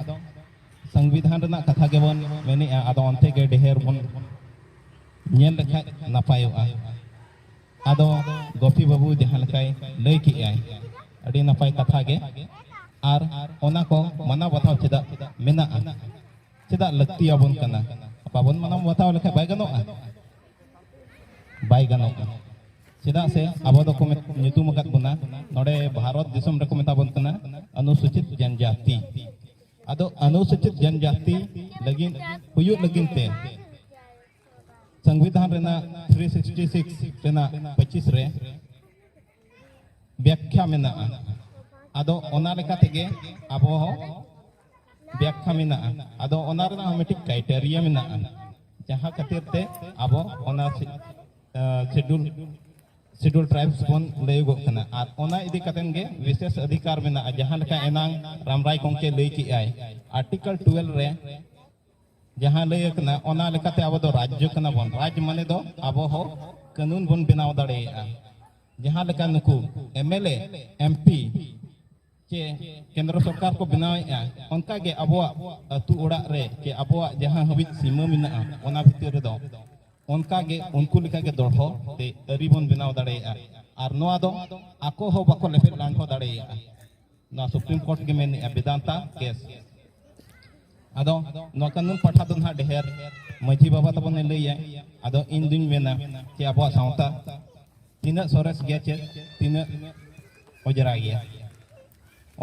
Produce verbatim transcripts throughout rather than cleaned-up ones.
ᱟᱫᱚ ᱥᱚᱝᱵᱤᱫᱷᱟᱱ ᱨᱮᱱᱟᱜ ᱠᱟᱛᱷᱟ ᱜᱮᱵᱚᱱ ᱢᱮᱱᱮᱜᱼᱟ, ᱟᱫᱚ ᱚᱱᱛᱮ ᱜᱮ ᱰᱷᱮᱨ ᱵᱚᱱ ᱧᱮᱞ ᱞᱮᱠᱷᱟᱡ ᱱᱟᱯᱟᱭᱚᱜᱼᱟ᱾ ᱟᱫᱚ ᱜᱚᱯᱤ ᱵᱟᱹᱵᱩ ᱡᱟᱦᱟᱸ ᱞᱮᱠᱟᱭ ᱞᱟᱹᱭ ᱠᱮᱜᱼᱟᱭ, ᱟᱹᱰᱤ ᱱᱟᱯᱟᱭ ᱠᱟᱛᱷᱟ ᱜᱮ᱾ ᱟᱨ ᱚᱱᱟ ᱠᱚ ᱢᱟᱱᱟᱣ ᱵᱟᱛᱟᱣ ᱪᱮᱫᱟᱜ ᱢᱮᱱᱟᱜᱼᱟ? ᱪᱮᱫᱟᱜ ᱞᱟᱹᱠᱛᱤ ᱟᱵᱚᱱ ᱠᱟᱱᱟ? ᱵᱟᱵᱚᱱ ᱢᱟᱱᱟᱣ ᱵᱟᱛᱟᱣ ᱞᱮᱠᱷᱟᱱ ᱵᱟᱭ ᱜᱟᱱᱚᱜᱼᱟ? ᱵᱟᱭ ᱜᱟᱱᱚᱜᱼᱟ᱾ ᱪᱮᱫᱟᱜ ᱥᱮ ᱟᱵᱚ ᱫᱚᱠᱚ ᱢᱮᱛ-, ᱧᱩᱛᱩᱢ ᱟᱠᱟᱫ ᱵᱚᱱᱟ, ᱱᱚᱰᱮ ᱵᱷᱟᱨᱚᱛ ᱫᱤᱥᱚᱢ ᱨᱮᱠᱚ ᱢᱮᱛᱟ ᱵᱚᱱ ᱠᱟᱱᱟ ᱚᱱᱩᱥᱩᱪᱤᱛ ᱡᱚᱱᱡᱟᱛᱤ᱾ ᱟᱫᱚ ᱚᱱᱩᱥᱩᱪᱤᱛ ᱡᱚᱱᱡᱟᱛᱤ ᱞᱟᱹᱜᱤᱫ, ᱦᱩᱭᱩᱜ ᱞᱟᱹᱜᱤᱫ ᱛᱮ ᱥᱚᱝᱵᱤᱫᱷᱟᱱ ᱨᱮᱱᱟᱜ ᱛᱷᱨᱤ ᱥᱤᱠᱥᱴᱤ ᱥᱤᱠᱥ ᱨᱮᱱᱟᱜ ᱯᱚᱸᱪᱤᱥ ᱨᱮ ᱵᱮᱠᱠᱷᱟ ᱢᱮᱱᱟᱜᱼᱟ᱾ ᱟᱫᱚ ᱚᱱᱟ ᱞᱮᱠᱟ ᱛᱮᱜᱮ ᱟᱵᱚ ᱦᱚᱸ ᱵᱮᱠᱠᱷᱟ ᱢᱮᱱᱟᱜᱼᱟ᱾ ᱟᱫᱚ ᱚᱱᱟ ᱨᱮᱱᱟᱜ ᱦᱚᱸ ᱢᱤᱫᱴᱤᱡ ᱠᱨᱟᱭᱴᱮᱨᱤᱭᱟ ᱢᱮᱱᱟᱜᱼᱟ, ᱡᱟᱦᱟᱸ ᱠᱷᱟᱹᱛᱤᱨ ᱛᱮ ᱟᱵᱚ ᱚᱱᱟ ᱥᱤ-, ᱟ, ᱥᱤᱰᱩᱞ, ᱥᱤᱰᱩᱞ ᱴᱨᱟᱭᱤᱵᱥ ᱵᱚᱱ ᱞᱟᱹᱭᱚᱜᱚᱜ ᱠᱟᱱᱟ᱾ ᱟᱨ ᱚᱱᱟ ᱤᱫᱤ ᱠᱟᱛᱮᱱ ᱜᱮ ᱵᱤᱥᱮᱥ ᱚᱫᱷᱤᱠᱟᱨ ᱢᱮᱱᱟᱜᱼᱟ, ᱡᱟᱦᱟᱸ ᱞᱮᱠᱟ ᱮᱱᱟᱝ ᱨᱟᱢᱨᱟᱭ ᱜᱚᱢᱠᱮ ᱞᱟᱹᱭ ᱠᱮᱜᱼᱟᱭ, ᱟᱨᱴᱤᱠᱮᱞ ᱴᱩᱭᱮᱞᱵᱷ ᱨᱮ ᱡᱟᱦᱟᱸ ᱞᱟᱹᱭ ᱟᱠᱟᱱᱟ, ᱚᱱᱟ ᱞᱮᱠᱟᱛᱮ ᱟᱵᱚ ᱫᱚ ᱨᱟᱡᱽᱡᱚ ᱠᱟᱱᱟ ᱵᱚᱱ᱾ ᱨᱟᱡᱽ ᱢᱟᱱᱮ ᱫᱚ ᱟᱵᱚ ᱦᱚᱸ ᱠᱟᱹᱱᱩᱱ ᱵᱚᱱ ᱵᱮᱱᱟᱣ ᱫᱟᱲᱮᱭᱟᱜᱼᱟ᱾ ᱡᱟᱦᱟᱸ ᱞᱮᱠᱟ ᱱᱩᱠᱩ M L A, M P ᱪᱮ ᱠᱮᱱᱫᱨᱚ ᱥᱚᱨᱠᱟᱨ ᱠᱚ ᱵᱮᱱᱟᱣᱮᱫᱼᱟ, ᱚᱱᱠᱟ ᱜᱮ ᱟᱵᱚᱣᱟᱜ ᱟᱹᱛᱩ ᱚᱲᱟᱜ ᱨᱮ ᱪᱮ ᱟᱵᱚᱣᱟᱜ ᱡᱟᱦᱟᱸ ᱦᱟᱹᱵᱤᱡ ᱥᱤᱢᱟᱹ ᱢᱮᱱᱟᱜᱼᱟ, ᱚᱱᱟ ᱵᱷᱤᱛᱤᱨ ᱨᱮᱫᱚ ᱚᱱᱠᱟ ᱜᱮ ᱩᱱᱠᱩ ᱞᱮᱠᱟ ᱜᱮ ᱫᱚᱲᱦᱚ ᱛᱮ ᱟᱹᱨᱤ ᱵᱚᱱ ᱵᱮᱱᱟᱣ ᱫᱟᱲᱮᱭᱟᱜᱼᱟ᱾ ᱟᱨ ᱱᱚᱣᱟ ᱫᱚ ᱟᱠᱚ ᱦᱚᱸ ᱵᱟᱠᱚ ᱞᱮᱵᱮᱫ ᱞᱟᱱᱰᱷᱚ ᱫᱟᱲᱮᱭᱟᱜᱼᱟ᱾ ᱱᱚᱣᱟ ᱥᱩᱯᱨᱤᱢ ᱠᱳᱨᱴ ᱜᱮ ᱢᱮᱱᱮᱜᱼᱟ, ᱵᱮᱫᱟᱱᱛᱟ ᱠᱮᱥ᱾ ᱟᱫᱚ ᱱᱚᱣᱟ ᱠᱟᱹᱱᱩᱱ ᱯᱟᱦᱴᱟ ᱫᱚ ᱱᱟᱦᱟᱜ ᱰᱷᱮᱨ ᱢᱟᱹᱡᱷᱤ ᱵᱟᱵᱟ ᱛᱟᱵᱚᱱᱮ ᱞᱟᱹᱭᱟ᱾ ᱟᱫᱚ ᱤᱧ ᱫᱩᱧ ᱢᱮᱱᱟ ᱡᱮ ᱟᱵᱚᱣᱟᱜ ᱥᱟᱶᱛᱟ ᱛᱤᱱᱟᱹᱜ ᱥᱚᱨᱮᱥ ᱜᱮᱭᱟ, ᱪᱮᱫ ᱛᱤᱱᱟᱹᱜ ᱚᱡᱽᱨᱟ ᱜᱮᱭᱟ,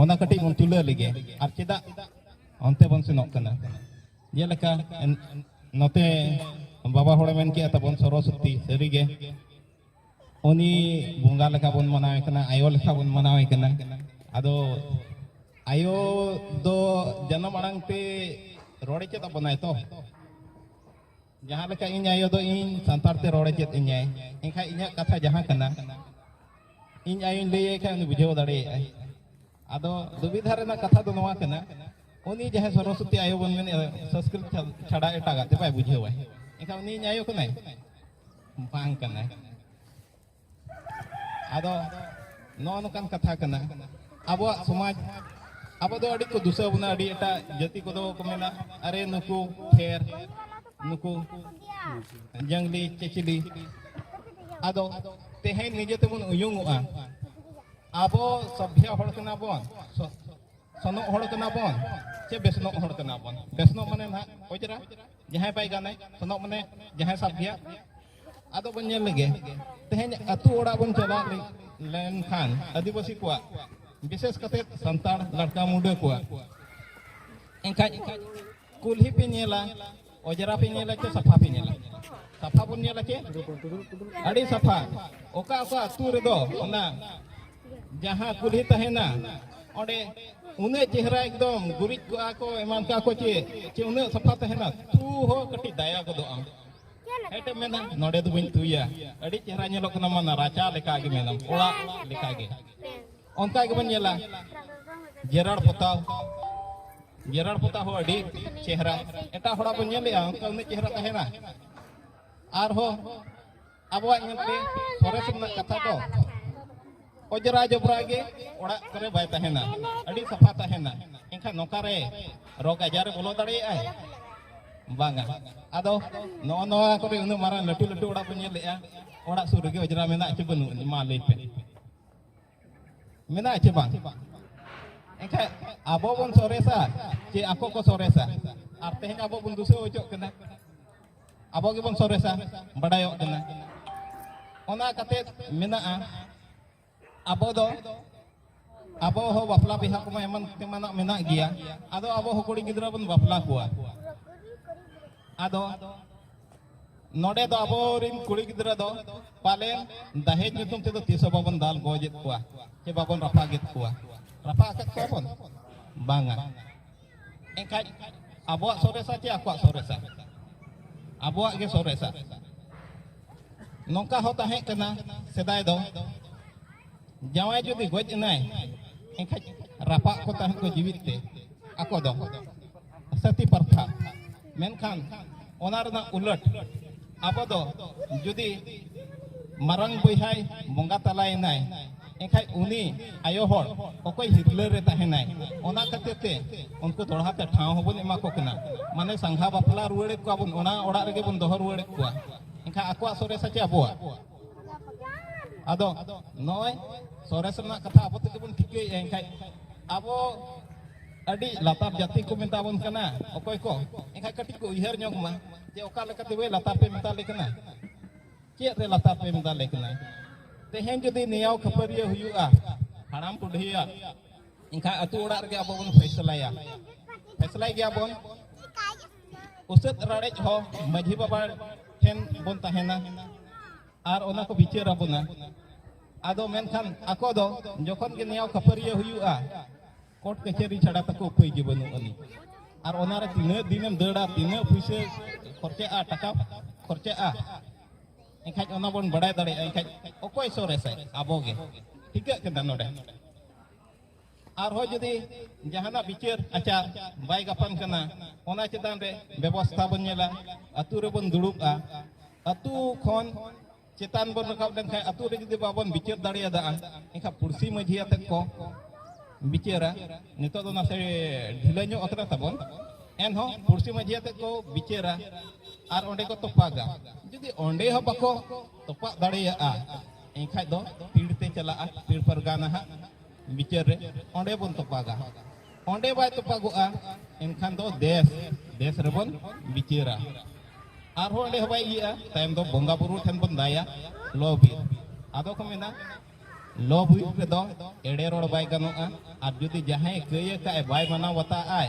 ᱚᱱᱟ ᱠᱟᱹᱴᱤᱡ ᱵᱚᱱ ᱛᱩᱞᱟᱹ ᱞᱮᱜᱮ᱾ ᱟᱨ ᱪᱮᱫᱟᱜ ᱚᱱᱛᱮ ᱵᱚᱱ ᱥᱮᱱᱚᱜ ᱠᱟᱱᱟ? ᱡᱮᱞᱮᱠᱟ ᱮᱱ-, ᱱᱚᱛᱮ ᱵᱟᱵᱟ ᱦᱚᱲᱮ ᱢᱮᱱ ᱠᱮᱜᱼᱟ ᱛᱟᱵᱚᱱ ᱥᱚᱨᱚᱥᱚᱛᱤ, ᱥᱟᱹᱨᱤᱜᱮ ᱩᱱᱤ ᱵᱚᱸᱜᱟ ᱞᱮᱠᱟ ᱵᱚᱱ ᱢᱟᱱᱟᱣᱮ ᱠᱟᱱᱟ, ᱟᱭᱳ ᱞᱮᱠᱟ ᱵᱚᱱ ᱢᱟᱱᱟᱣᱮ ᱠᱟᱱᱟ᱾ ᱟᱫᱚ ᱟᱭᱳ ᱫᱚ ᱡᱟᱱᱟᱢ ᱟᱲᱟᱝ ᱛᱮ ᱨᱚᱲᱮ ᱪᱮᱫ ᱟᱵᱚᱱᱟᱭ ᱛᱚ? ᱡᱟᱦᱟᱸ ᱞᱮᱠᱟ ᱤᱧ ᱟᱭᱳ ᱫᱚ ᱤᱧ ᱥᱟᱱᱛᱟᱲ ᱛᱮ ᱨᱚᱲᱮ ᱪᱮᱫ ᱤᱧᱟᱭ, ᱮᱱᱠᱷᱟᱱ ᱤᱧᱟᱹᱜ ᱠᱟᱛᱷᱟ ᱡᱟᱦᱟᱸ ᱠᱟᱱᱟ, ᱤᱧ ᱟᱭᱳᱧ ᱞᱟᱹᱭᱟᱭ ᱠᱷᱟᱱ ᱩᱱᱤ ᱵᱩᱡᱷᱟᱹᱣ ᱫᱟᱲᱮᱭᱟᱜᱼᱟᱭ᱾ ᱟᱫᱚ ᱫᱩᱵᱤᱫᱷᱟ ᱨᱮᱱᱟᱜ ᱠᱟᱛᱷᱟ ᱫᱚ ᱱᱚᱣᱟ ᱠᱟᱱᱟ, ᱩᱱᱤ ᱡᱟᱦᱟᱸᱭ ᱥᱚᱨᱚᱥᱚᱛᱤ ᱟᱭᱳ ᱵᱚᱱ ᱢᱮᱱᱮᱫᱼᱟ, ᱥᱚᱝᱥᱠᱨᱤᱛ ᱪᱷᱟ-, ᱪᱷᱟᱰᱟ ᱮᱴᱟᱜᱟᱜ ᱛᱮ ᱵᱟᱭ ᱵᱩᱡᱷᱟᱹᱣᱟᱭ, ᱮᱱᱠᱷᱟᱱ ᱩᱱᱤ ᱤᱧ ᱟᱭᱳ ᱠᱟᱱᱟᱭ? ᱵᱟᱝ ᱠᱟᱱᱟᱭ᱾ ᱟᱫᱚ ᱱᱚᱜᱼᱚ ᱱᱚᱝᱠᱟᱱ ᱠᱟᱛᱷᱟ ᱠᱟᱱᱟ᱾ ᱟᱵᱚᱣᱟᱜ ᱥᱚᱢᱟᱡᱽ ᱟᱵᱚ ᱫᱚ ᱟᱹᱰᱤ ᱠᱚ ᱫᱩᱥᱟᱹᱣ ᱵᱚᱱᱟ, ᱟᱹᱰᱤ ᱮᱴᱟᱜ ᱡᱟᱹᱛᱤ ᱠᱚᱫᱚ ᱠᱚ ᱢᱮᱱᱟ, "ᱟᱨᱮ ᱱᱩᱠᱩ ᱠᱷᱮᱨ, ᱱᱩᱠᱩ ᱡᱟᱝᱞᱤ ᱪᱮᱪᱤᱞᱤ᱾" ᱟᱫᱚ ᱛᱮᱦᱮᱧ ᱱᱤᱡᱮ ᱛᱮᱵᱚᱱ ᱩᱭᱩᱝᱚᱜᱼᱟ, ᱟᱵᱚ ᱥᱚᱵᱷᱭᱟ ᱦᱚᱲ ᱠᱟᱱᱟ ᱵᱚᱱ, ᱥᱚ-, ᱥᱚᱱᱚᱜ ᱦᱚᱲ ᱠᱟᱱᱟ ᱵᱚᱱ, ᱪᱮ ᱵᱮᱥᱱᱚᱜ ᱦᱚᱲ ᱠᱟᱱᱟ ᱵᱚᱱ? ᱵᱮᱥᱱᱚᱜ ᱢᱟᱱᱮ ᱱᱟᱦᱟᱜ ᱚᱡᱽᱨᱟ, ᱡᱟᱦᱟᱸᱭ ᱵᱟᱭ ᱜᱟᱱᱟᱭ᱾ ᱥᱚᱱᱚᱜ ᱢᱟᱱᱮ ᱡᱟᱦᱟᱸᱭ ᱥᱟᱵ ᱜᱮᱭᱟ᱾ ᱟᱫᱚ ᱵᱚᱱ ᱧᱮᱞ ᱞᱮᱜᱮ, ᱛᱮᱦᱮᱧ ᱟᱹᱛᱩ ᱚᱲᱟᱜ ᱵᱚᱱ ᱪᱟᱞᱟᱜ ᱞᱮ-, ᱞᱮᱱᱠᱷᱟᱱ ᱟᱹᱫᱤᱵᱟᱹᱥᱤ ᱠᱚᱣᱟᱜ, ᱵᱤᱥᱮᱥ ᱠᱟᱛᱮ ᱥᱟᱱᱛᱟᱲ ᱞᱟᱲᱠᱟ ᱢᱩᱰᱟᱹ ᱠᱚᱣᱟᱜ, ᱮᱱᱠᱷᱟᱡ ᱠᱩᱞᱦᱤ ᱯᱮ ᱧᱮᱞᱟ, ᱚᱡᱽᱨᱟ ᱯᱮ ᱧᱮᱞᱟ ᱪᱮ ᱥᱟᱯᱷᱟ ᱯᱮ ᱧᱮᱞᱟ? ᱥᱟᱯᱷᱟ ᱵᱚᱱ ᱧᱮᱞᱟ ᱪᱮ? ᱟᱹᱰᱤ ᱥᱟᱯᱷᱟ᱾ ᱚᱠᱟ ᱚᱠᱟ ᱟᱹᱛᱩ ᱨᱮᱫᱚ ᱚᱱᱟ ᱡᱟᱦᱟᱸ ᱠᱩᱞᱦᱤ ᱛᱟᱦᱮᱱᱟ, ᱚᱸᱰᱮ ᱩᱱᱟᱹᱜ ᱪᱮᱦᱨᱟ ᱮᱠᱫᱚᱢ ᱜᱩᱨᱤᱡ ᱠᱚᱜᱼᱟ ᱠᱚ, ᱮᱢᱟᱱ ᱠᱚᱜᱼᱟ ᱠᱚ, ᱪᱮ, ᱪᱮ ᱩᱱᱟᱹᱜ ᱥᱟᱯᱷᱟ ᱛᱟᱦᱮᱱᱟ, ᱛᱷᱩ ᱦᱚᱸ ᱠᱟᱹᱴᱤᱡ ᱫᱟᱭᱟ ᱜᱚᱫᱚᱜ ᱟᱢ᱾ ᱦᱮᱸ, ᱢᱮᱱᱟ, "ᱱᱚᱰᱮ ᱫᱚ ᱵᱟᱹᱧ ᱛᱷᱩᱭᱟ, ᱟᱹᱰᱤ ᱪᱮᱦᱨᱟ ᱧᱮᱞᱚᱜ ᱠᱟᱱᱟ, ᱢᱟᱱᱮ ᱨᱟᱪᱟ ᱞᱮᱠᱟ ᱜᱮ", ᱢᱮᱱᱟᱢ, ᱚᱲᱟᱜ ᱞᱮᱠᱟ ᱜᱮ᱾ ᱚᱱᱠᱟ ᱜᱮᱵᱚᱱ ᱧᱮᱞᱟ, ᱡᱮᱨᱮᱲ ᱯᱚᱛᱟᱣ, ᱡᱮᱨᱮᱲ ᱯᱚᱛᱟᱣ ᱦᱚᱸ ᱟᱹᱰᱤ ᱪᱮᱦᱨᱟ᱾ ᱮᱴᱟᱜ ᱦᱚᱲᱟᱜ ᱵᱚᱱ ᱧᱮᱞᱮᱜᱼᱟ, ᱚᱱᱠᱟ ᱩᱱᱟᱹᱜ ᱪᱮᱦᱨᱟ ᱛᱟᱦᱮᱱᱟ᱾ ᱟᱨᱦᱚᱸ ᱟᱵᱚᱣᱟᱜ ᱧᱮᱞ ᱯᱮ, ᱥᱚᱨᱮᱥ ᱨᱮᱱᱟᱜ ᱠᱟᱛᱷᱟ ᱫᱚ ᱚᱡᱽᱨᱟ ᱡᱚᱵᱽᱨᱟ ᱜᱮ ᱚᱲᱟᱜ ᱠᱚᱨᱮ ᱵᱟᱭ ᱛᱟᱦᱮᱱᱟ, ᱟᱹᱰᱤ ᱥᱟᱯᱷᱟ ᱛᱟᱦᱮᱱᱟ᱾ ᱮᱱᱠᱷᱟᱱ ᱱᱚᱝᱠᱟ ᱨᱮ ᱨᱳᱜᱽ ᱟᱡᱟᱨ ᱨᱮ ᱵᱚᱞᱚ ᱫᱟᱲᱮᱭᱟᱜᱼᱟᱭ? ᱵᱟᱝᱟ᱾ ᱟᱫᱚ ᱱᱚᱜᱼᱚ ᱱᱚᱣᱟ ᱠᱚᱨᱮ ᱩᱱᱟᱹᱜ ᱢᱟᱨᱟᱝ ᱞᱟᱹᱴᱩ ᱞᱟᱹᱴᱩ ᱚᱲᱟᱜ ᱵᱚᱱ ᱧᱮᱞᱮᱜᱼᱟ, ᱚᱲᱟᱜ ᱥᱩᱨ ᱨᱮᱜᱮ ᱚᱡᱽᱨᱟ ᱢᱮᱱᱟᱜᱼᱟ ᱪᱮ ᱵᱟᱹᱱᱩᱜᱼᱟ? ᱢᱟ ᱞᱟᱹᱭ ᱯᱮ, ᱢᱮᱱᱟᱜᱼᱟ ᱪᱮ ᱵᱟᱝ? ᱮᱱᱠᱷᱟᱡ ᱟᱵᱚ ᱵᱚᱱ ᱥᱚᱨᱮᱥᱟ ᱪᱮ ᱟᱠᱚ ᱠᱚ ᱥᱚᱨᱮᱥᱟ? ᱟᱨ ᱛᱮᱦᱮᱧ ᱟᱵᱚ ᱵᱚᱱ ᱫᱩᱥᱟᱹᱣ ᱦᱚᱪᱚᱜ ᱠᱟᱱᱟ, ᱟᱵᱚ ᱜᱮᱵᱚᱱ ᱥᱚᱨᱮᱥᱟ, ᱵᱟᱰᱟᱭᱚᱜ ᱠᱟᱱᱟ᱾ ᱚᱱᱟ ᱠᱟᱛᱮ ᱢᱮᱱᱟᱜᱼᱟ, ᱟᱵᱚ ᱫᱚ, ᱟᱵᱚ ᱦᱚᱸ ᱵᱟᱯᱞᱟ ᱵᱤᱦᱟ ᱠᱚᱢᱟ ᱮᱢᱟᱱ ᱛᱮᱢᱟᱱᱟᱜ ᱢᱮᱱᱟᱜ ᱜᱮᱭᱟ᱾ ᱟᱫᱚ ᱟᱵᱚ ᱦᱚᱸ ᱠᱩᱲᱤ ᱜᱤᱫᱽᱨᱟᱹ ᱵᱚᱱ ᱵᱟᱯᱞᱟ ᱠᱚᱣᱟ᱾ ᱟᱫᱚ ᱱᱚᱰᱮ ᱫᱚ ᱟᱵᱚᱨᱤᱱ ᱠᱩᱲᱤ ᱜᱤᱫᱽᱨᱟᱹ ᱫᱚ ᱯᱟᱞᱮᱱ ᱫᱟᱦᱮᱡ ᱧᱩᱛᱩᱢ ᱛᱮᱫᱚ ᱛᱤᱥ ᱦᱚᱸ ᱵᱟᱵᱚᱱ ᱫᱟᱞ ᱜᱚᱡᱮᱫ ᱠᱚᱣᱟ, ᱪᱮ ᱵᱟᱵᱚᱱ ᱨᱟᱯᱟᱜᱮᱫ ᱠᱚᱣᱟ᱾ ᱨᱟᱯᱟᱜ ᱟᱠᱟᱫ ᱠᱚᱣᱟ ᱵᱚᱱ? ᱵᱟᱝᱟ᱾ ᱮᱱᱠᱷᱟᱡ ᱟᱵᱚᱣᱟᱜ ᱥᱚᱨᱮᱥᱟ ᱪᱮ ᱟᱠᱚᱣᱟᱜ ᱥᱚᱨᱮᱥᱟ? ᱟᱵᱚᱣᱟᱜ ᱜᱮ ᱥᱚᱨᱮᱥᱟ᱾ ᱱᱚᱝᱠᱟ ᱦᱚᱸ ᱛᱟᱦᱮᱸ ᱠᱟᱱᱟ ᱥᱮᱫᱟᱭ ᱫᱚ, ᱡᱟᱶᱟᱭ ᱡᱩᱫᱤ ᱜᱚᱡ ᱮᱱᱟᱭ, ᱮᱱᱠᱷᱟᱡ ᱨᱟᱯᱟᱜ ᱠᱚ ᱛᱟᱦᱮᱸᱫ ᱠᱚ ᱡᱤᱣᱤᱫ ᱛᱮ, ᱟᱠᱚ ᱫᱚ ᱥᱟᱹᱛᱤ ᱯᱨᱚᱛᱷᱟ᱾ ᱢᱮᱱᱠᱷᱟᱱ ᱚᱱᱟ ᱨᱮᱱᱟᱜ ᱩᱞᱟᱹᱴ, ᱟᱵᱚ ᱫᱚ ᱡᱩᱫᱤ ᱢᱟᱨᱟᱝ ᱵᱚᱭᱦᱟᱭ ᱵᱚᱸᱜᱟ ᱛᱟᱞᱟᱭᱮᱱᱟᱭ, ᱮᱱᱠᱷᱟᱡ ᱩᱱᱤ ᱟᱭᱳ ᱦᱚᱲ ᱚᱠᱚᱭ ᱦᱤᱨᱞᱟᱹ ᱨᱮ ᱛᱟᱦᱮᱱᱟᱭ, ᱚᱱᱟ ᱠᱷᱟᱹᱛᱤᱨ ᱛᱮ ᱩᱱᱠᱩ ᱫᱚᱦᱲᱟ ᱛᱮ ᱴᱷᱟᱶ ᱦᱚᱸᱵᱚᱱ ᱮᱢᱟ ᱠᱚ ᱠᱟᱱᱟ᱾ ᱢᱟᱱᱮ ᱥᱟᱸᱜᱷᱟ ᱵᱟᱯᱞᱟ ᱨᱩᱣᱟᱹᱲᱮᱫ ᱠᱚᱣᱟ ᱵᱚᱱ, ᱚᱱᱟ ᱚᱲᱟᱜ ᱨᱮᱜᱮ ᱵᱚᱱ ᱫᱚᱦᱚ ᱨᱩᱣᱟᱹᱲᱮᱫ ᱠᱚᱣᱟ᱾ ᱮᱱᱠᱷᱟᱱ ᱟᱠᱚᱣᱟᱜ ᱥᱚᱨᱮᱥᱟ ᱪᱮ ᱟᱵᱚᱣᱟᱜ? ᱟᱫᱚ ᱱᱚᱜᱼᱚᱭ ᱥᱚᱨᱮᱥ ᱨᱮᱱᱟᱜ ᱠᱟᱛᱷᱟ ᱟᱵᱚ ᱛᱮᱜᱮ ᱵᱚᱱ ᱴᱷᱤᱠᱟᱹᱭᱮᱫᱼᱟ᱾ ᱮᱱᱠᱷᱟᱡ ᱟᱵᱚ ᱟᱹᱰᱤ ᱞᱟᱛᱟᱨ ᱡᱟᱹᱛᱤ ᱠᱚ ᱢᱮᱛᱟ ᱵᱚᱱ ᱠᱟᱱᱟ ᱚᱠᱚᱭ ᱠᱚ, ᱮᱱᱠᱷᱟᱡ ᱠᱟᱹᱴᱤᱡ ᱠᱚ ᱩᱭᱦᱟᱹᱨ ᱧᱚᱜ ᱢᱟ ᱡᱮ ᱚᱠᱟ ᱞᱮᱠᱟᱛᱮ ᱵᱚᱭ ᱞᱟᱛᱟᱨ ᱯᱮ ᱢᱮᱛᱟ ᱞᱮ ᱠᱟᱱᱟ᱾ ᱪᱮᱫ ᱨᱮ ᱞᱟᱛᱟᱨ ᱯᱮ ᱢᱮᱛᱟ ᱞᱮ ᱠᱟᱱᱟ? ᱛᱮᱦᱮᱧ ᱡᱩᱫᱤ ᱱᱮᱭᱟᱣ ᱠᱷᱟᱹᱯᱟᱹᱨᱤᱭᱟᱹ ᱦᱩᱭᱩᱜᱼᱟ ᱦᱟᱲᱟᱢ ᱵᱩᱰᱷᱤᱭᱟᱜ, ᱮᱱᱠᱷᱟᱱ ᱟᱹᱛᱩ ᱚᱲᱟᱜ ᱨᱮᱜᱮ ᱟᱵᱚ ᱵᱚᱱ ᱯᱷᱮᱥᱞᱟᱭᱟ, ᱯᱷᱮᱥᱞᱟᱭ ᱜᱮᱭᱟ ᱵᱚᱱ᱾ ᱩᱥᱟᱹᱫ ᱨᱟᱲᱮᱡ ᱦᱚᱸ ᱢᱟᱹᱡᱷᱤ ᱵᱟᱵᱟ ᱴᱷᱮᱱ ᱵᱚᱱ ᱛᱟᱦᱮᱱᱟ ᱟᱨ ᱚᱱᱟ ᱠᱚ ᱵᱤᱪᱟᱹᱨ ᱟᱵᱚᱱᱟ᱾ ᱟᱫᱚ ᱢᱮᱱᱠᱷᱟᱱ ᱟᱠᱚ ᱫᱚ ᱡᱚᱠᱷᱚᱱ ᱜᱮ ᱱᱮᱭᱟᱣ ᱠᱷᱟᱹᱯᱟᱹᱨᱤᱭᱟᱹ ᱦᱩᱭᱩᱜᱼᱟ, ᱠᱳᱨᱴ ᱠᱟᱹᱪᱷᱟᱹᱨᱤ ᱪᱷᱟᱲᱟ ᱛᱟᱠᱚ ᱩᱯᱟᱹᱭ ᱜᱮ ᱵᱟᱹᱱᱩᱜ ᱟᱹᱱᱤᱡ᱾ ᱟᱨ ᱚᱱᱟᱨᱮ ᱛᱤᱱᱟᱹᱜ ᱫᱤᱱᱮᱢ ᱫᱟᱹᱲᱟ, ᱛᱤᱱᱟᱹᱜ ᱯᱩᱭᱥᱟᱹ ᱠᱷᱚᱨᱪᱟᱜᱼᱟ, ᱴᱟᱠᱟ ᱠᱷᱚᱨᱪᱟᱜᱼᱟ, ᱮᱱᱠᱷᱟᱡ ᱚᱱᱟ ᱵᱚᱱ ᱵᱟᱲᱟᱭ ᱫᱟᱲᱮᱭᱟᱜᱼᱟ᱾ ᱮᱱᱠᱷᱟᱡ ᱚᱠᱚᱭ ᱥᱚᱨᱮᱥᱟᱭ? ᱟᱵᱚ ᱜᱮ᱾ ᱴᱷᱤᱠᱟᱹᱜ ᱠᱟᱱᱟ ᱱᱚᱰᱮ᱾ ᱟᱨᱦᱚᱸ ᱡᱩᱫᱤ ᱡᱟᱦᱟᱱᱟᱜ ᱵᱤᱪᱟᱹᱨ ᱟᱪᱟᱨ ᱵᱟᱭ ᱜᱟᱯᱟᱱ ᱠᱟᱱᱟ, ᱚᱱᱟ ᱪᱮᱛᱟᱱ ᱨᱮ ᱵᱮᱵᱚᱥᱛᱷᱟ ᱵᱚᱱ ᱧᱮᱞᱟ, ᱟᱹᱛᱩ ᱨᱮᱵᱚᱱ ᱫᱩᱲᱩᱵᱼᱟ, ᱟᱹᱛᱩ ᱠᱷᱚᱱ ᱪᱮᱛᱟᱱ ᱵᱚᱱ ᱨᱟᱠᱟᱵ ᱞᱮᱱᱠᱷᱟᱱ ᱟᱹᱛᱩ ᱨᱮ ᱡᱩᱫᱤ ᱵᱟᱵᱚᱱ ᱵᱤᱪᱟᱹᱨ ᱫᱟᱲᱮᱭᱟᱫᱟ, ᱮᱱᱠᱷᱟᱱ ᱯᱩᱲᱥᱤ ᱢᱟᱹᱡᱷᱤ ᱟᱛᱮᱫ ᱠᱚ ᱵᱤᱪᱟᱹᱨᱟ᱾ ᱱᱤᱛᱚᱜ ᱫᱚ ᱱᱟᱥᱮ ᱰᱷᱤᱞᱟᱹ ᱧᱚᱜ ᱟᱠᱟᱱᱟ ᱛᱟᱵᱚᱱ, ᱮᱱᱦᱚᱸ ᱯᱩᱲᱥᱤ ᱢᱟᱹᱡᱷᱤ ᱟᱛᱮᱫ ᱠᱚ ᱵᱤᱪᱟᱹᱨᱟ ᱟᱨ ᱚᱸᱰᱮ ᱠᱚ ᱛᱚᱯᱟᱜᱟ᱾ ᱡᱩᱫᱤ ᱚᱸᱰᱮ ᱦᱚᱸ ᱵᱟᱠᱚ ᱛᱚᱯᱟᱜ ᱫᱟᱲᱮᱭᱟᱜᱼᱟ, ᱮᱱᱠᱷᱟᱡ ᱫᱚ ᱯᱤᱲ ᱛᱮ ᱪᱟᱞᱟᱜᱼᱟ, ᱯᱤᱲ ᱯᱟᱨᱜᱟᱱᱟ ᱦᱟᱸᱜ ᱵᱤᱪᱟᱹᱨ ᱨᱮ ᱚᱸᱰᱮ ᱵᱚᱱ ᱛᱚᱯᱟᱜᱟ᱾ ᱚᱸᱰᱮ ᱵᱟᱭ ᱛᱚᱯᱟᱜᱚᱜᱼᱟ, ᱮᱱᱠᱷᱟᱱ ᱫᱚ ᱫᱮᱥ, ᱫᱮᱥ ᱨᱮᱵᱚᱱ ᱵᱤᱪᱟᱹᱨᱟ᱾ ᱟᱨᱦᱚᱸ ᱚᱸᱰᱮ ᱦᱚᱸ ᱵᱟᱭ ᱤᱭᱟᱹᱜᱼᱟ, ᱛᱟᱭᱚᱢ ᱫᱚ ᱵᱚᱸᱜᱟ ᱵᱩᱨᱩ ᱴᱷᱮᱱ ᱵᱚᱱ ᱫᱟᱭᱟ, ᱞᱚ ᱵᱤᱨ᱾ ᱟᱫᱚ ᱠᱚ ᱢᱮᱱᱟ, ᱞᱚ ᱵᱤᱨ ᱨᱮᱫᱚ ᱮᱲᱮ ᱨᱚᱲ ᱵᱟᱭ ᱜᱟᱱᱚᱜᱼᱟ᱾ ᱟᱨ ᱡᱩᱫᱤ ᱡᱟᱦᱟᱸᱭ ᱠᱟᱹᱭ ᱟᱠᱟᱫ ᱮ ᱵᱟᱭ ᱢᱟᱱᱟᱣ ᱵᱟᱛᱟᱣ ᱟᱭ,